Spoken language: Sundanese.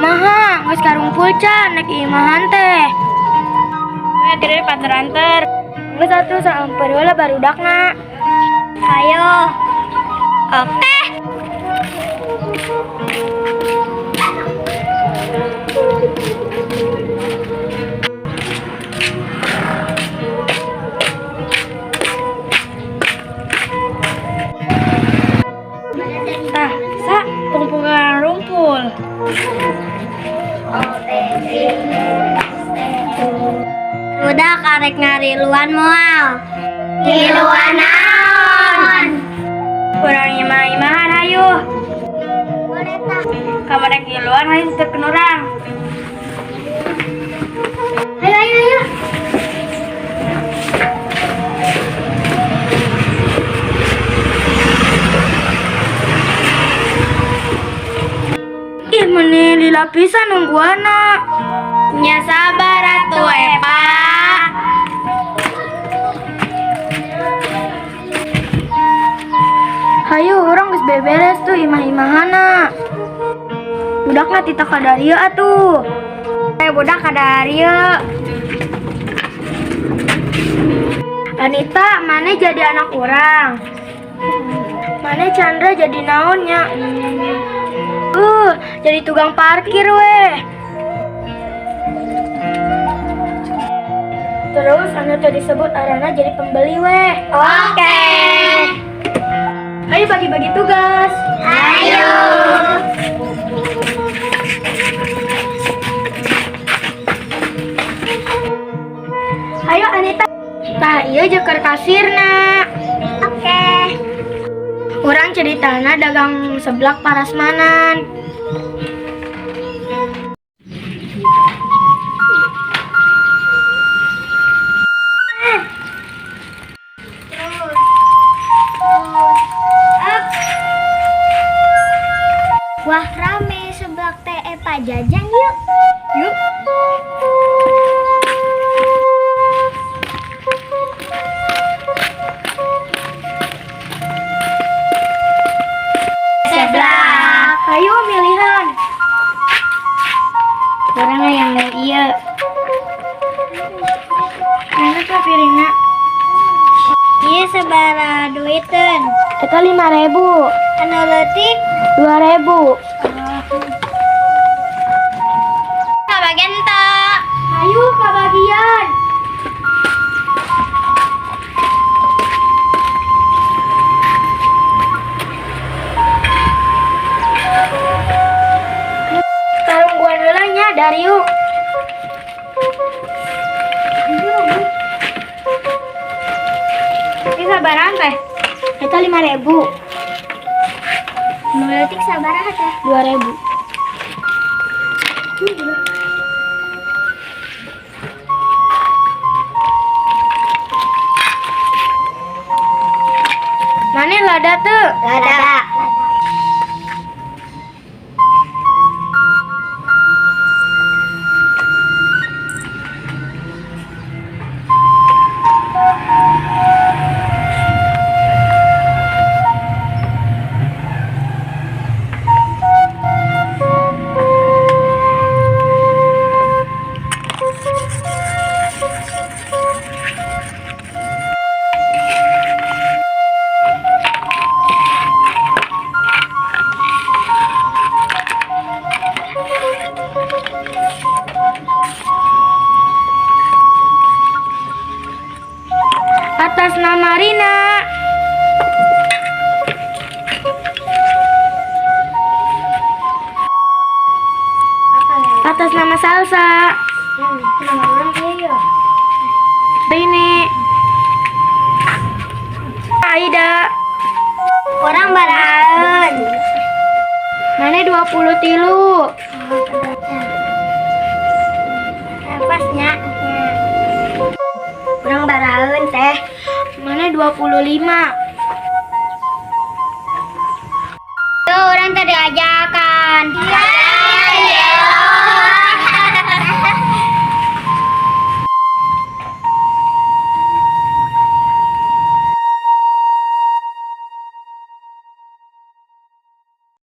Kumaha, geus karumpul can nek imahan teh? We teu panter-anter. Geus atuh saamper heula barudakna. Ayo. Oke. Tah, sa pungpungan rumpul. Udah karek ngariluan moal. Ngiluan naon? Urang imah-imahan hayu. Boleh tah. Kamu rek ngiluan hayu tuturkeun urang. Ayo ayo ayo. Ih, meni lila pisan nungguanna. Nya sabar atuh Epa. Hayu urang geus beberes tuh imah-imahana. Budakna tita kadarieu atuh. Eh budak kadarieu. Anita, mana jadi anak urang? Mana Chandra jadi naonnya? Jadi tukang parkir weh. Terus anu tadi disebut arana jadi pembeli weh. Oke. Ayo bagi-bagi tugas. Ayo. Ayo Anita. Tah ieu jeker kasirna. Oke. Urang ceritana dagang seblak parasmanan. Up. Wah, rame seblak teh Epa, jajan yuk. Yuk. Seblak. Ayo milihan. Urang yang mau iya. Mana tuh piringna? Iya sabaraha duiteun? Eta 5.000. Anu leutik? 2.000. Kabagian teu? Ayo kabagian. Tarungguan heula nya Dariuk. Ini sabaraha teh? Eta 5.000. Anu leutik sabaraha teh? 2.000. Mana lada tuh? Lada. Atas nama Rina. Atas nama Salsa. Nama urang ieu ya. Ini Aida. Urang barahaeun. Mana 23. Pasnya. Urang barahaeun teh. Mana 25. Tuh urang tadi aja.